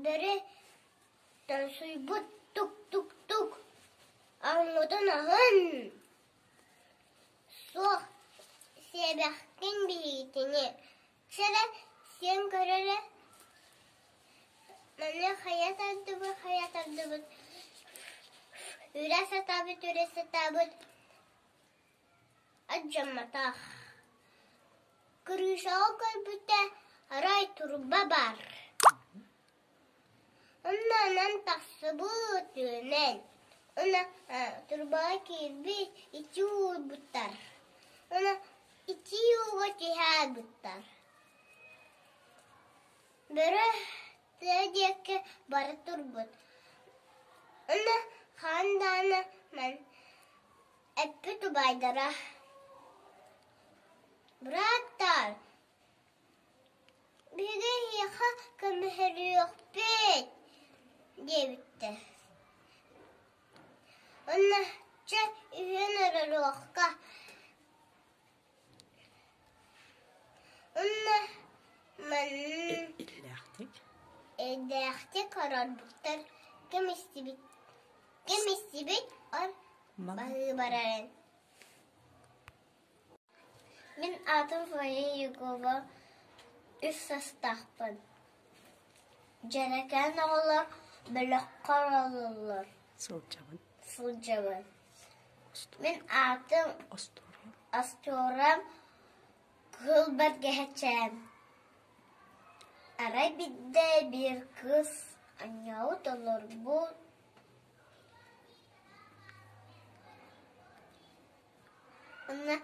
Бөрө тоҥсуйбут тук-тук-тук, аҥҥытын аһын, суох сиэбэххин биһигитини, сэрэ сиэн көр эрэ, маны хайа тардыбыт, хайа тардыбыт, үрэ сатаабыт, үрэ сатаабыт, Алдьамматах. Крышаҕа көрбүтэ арай турба баар. Онно онон тахсыбыт үөнэн. Уонна турбаҕа киирбит ити уурбуттар. Уонна баайбыттар. Бөрө тыа диэки бара турбут. Уонна хаан даҕаны эппит убайдара: «Бырааттар, биһиги эһиэхэ көмөлөһүөхпүт» диэбиттэр. Уонна чэ үһүөн ороруохха Уонна манна Иллээхтик олорбуттар ким истибит ким истибит ол баһыы барарын Мин аатым Фоя Егорова, үс састаахпын. Дьэрэкээн оҕолор бөлөххө олороллор. Сылдьабын. Сылдьабын. Мин аатым Остуорам Кыһыл Бэргэһэчээн. Арай биирдэ биир кыыс анньаабыт олорбут Уонна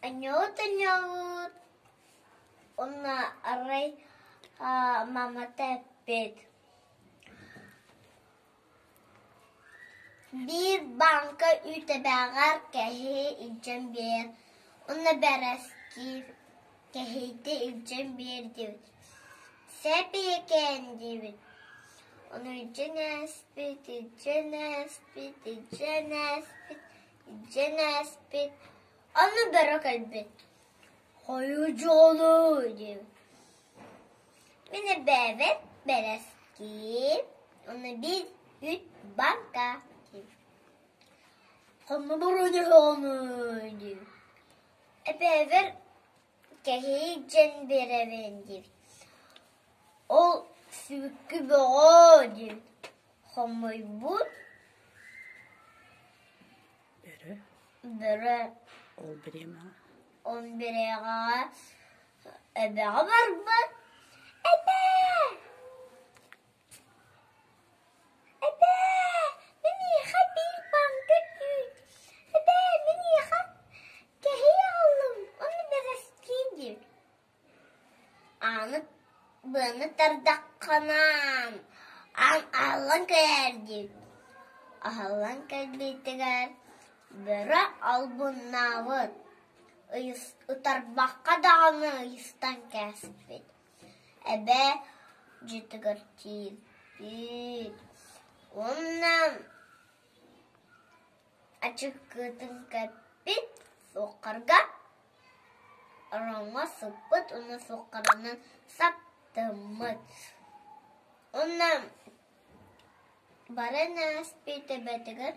анньаабыт-анньаабыт уонна арай маамата эппит: «Биир бааҥка үүт эбээҕэр кэһии илдьэн биэр, уонна бэрэски кэһиитэ илдьэн биэр» диэбит. «Сөп ийэкээн» диэбит. Ону илдьэн ээспит, илдьэн ээспит, илдьэн ээспит, илдьэн ээспит, ону бөрө кэлбит: «Хайа дьолуй» диэбит. Мин эбээбэр бэрэски, уонна биир үүт бааҥка диэбит. Ханна баран иһэҕиний диэбит. Эбээбэр кэһии илдьэн биэрэбин диэбит. Ол сүөккү бөҕө диэбит. Хомуйбут Бөрө. Бөрө Ол бириэмэҕэ. Ол бириэмэҕэ эбэҕэ барбыт. Эбээ! Эбээ! Мин эйиэхэ биир бааҥка үүт. Эбээ, мин эйиэхэ кэһии аҕаллым, уонна бэрэскии диир. Ааны быаны тардаххына аан аһыллан кэлээр диир. Аһыллан кэлбитигэр бөрө албыннаабыт, ытарбакка даҕаны ыйыстан кээспит. Эбээ дьиэтигэр тиийбит уонна ачыкытын кэппит, суоххарга Ороҥҥо сыппыт уонна суоххаранан саптыммыт. Уонна баран ааспыт эбэтигэр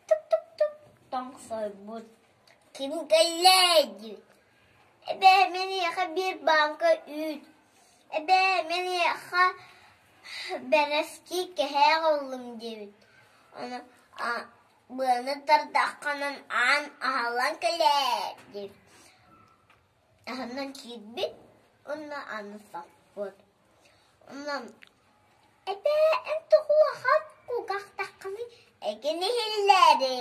тук-тук-тук тоҥсойбут. Ким кэллэй диэбит. Эбээ, мин эйиэхэ биир бааҥка үүт. Эбээ, мин эйиэхэ бэрэски кэһээх ыллым диэбит. Ону Быаны тардаххынан аан аһыллан кэлээр диир. Аһынан киирбит уонна аны саппыт. Онно «Эбээ, эн тоҕо улахан кулгаахтааххыный? Эйигин иһиллээри.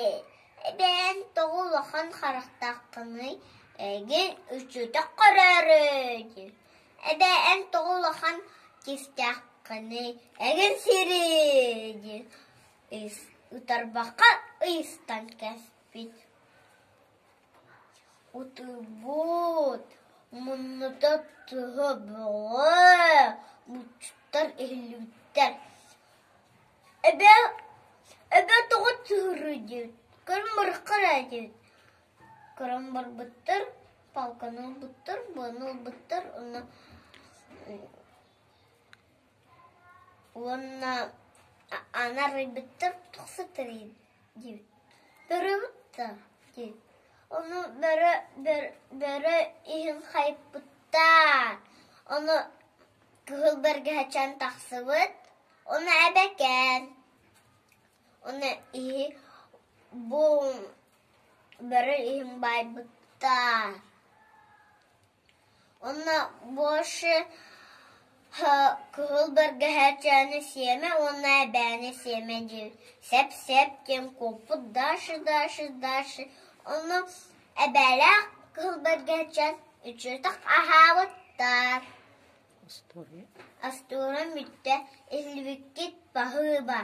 Эбээ, эн тоҕо улахан харахтааххыный? Эйигин үчүгэй көрөөрү» диир. «Эбээ, эн тоҕо улахан тистээххиний? Эйигин сири» диир. Ытарбакка ыйыстан кэспит, утуйбут, муннута тыһа бөҕө, булчуттар иһиллибиттэр: «Эбээ, эбээ тоҕо тыһырый?» диэбит, «Көрөн барыахха эрэ» диэбит. Көрөн барбыттар, палканы ылбыттар, быаны ылбыттар уонна Уонна аны арыйбыттар тахса диэбит. Бөрөбүт да диэбит. Ону бөрө бөрө иһин хайппыттар. Ону кыһыл бэргэһэчээн тахсыбыт. Ону эбэкээн. Ону иһи бу бөрө иһин баайбыттар. Уонна больше кыһыл бэргэһээччини сиэмэ уонна эбээни сиэмэ диир. Сөп-сөп диэн куоппут дальше, дальше, дальше. Онно эбээлээх кыһыл бэргэһээччи Үчүгэйдик аһаабыттар. Остуоруйам бүттэ, иһиллибиккит баһыыба.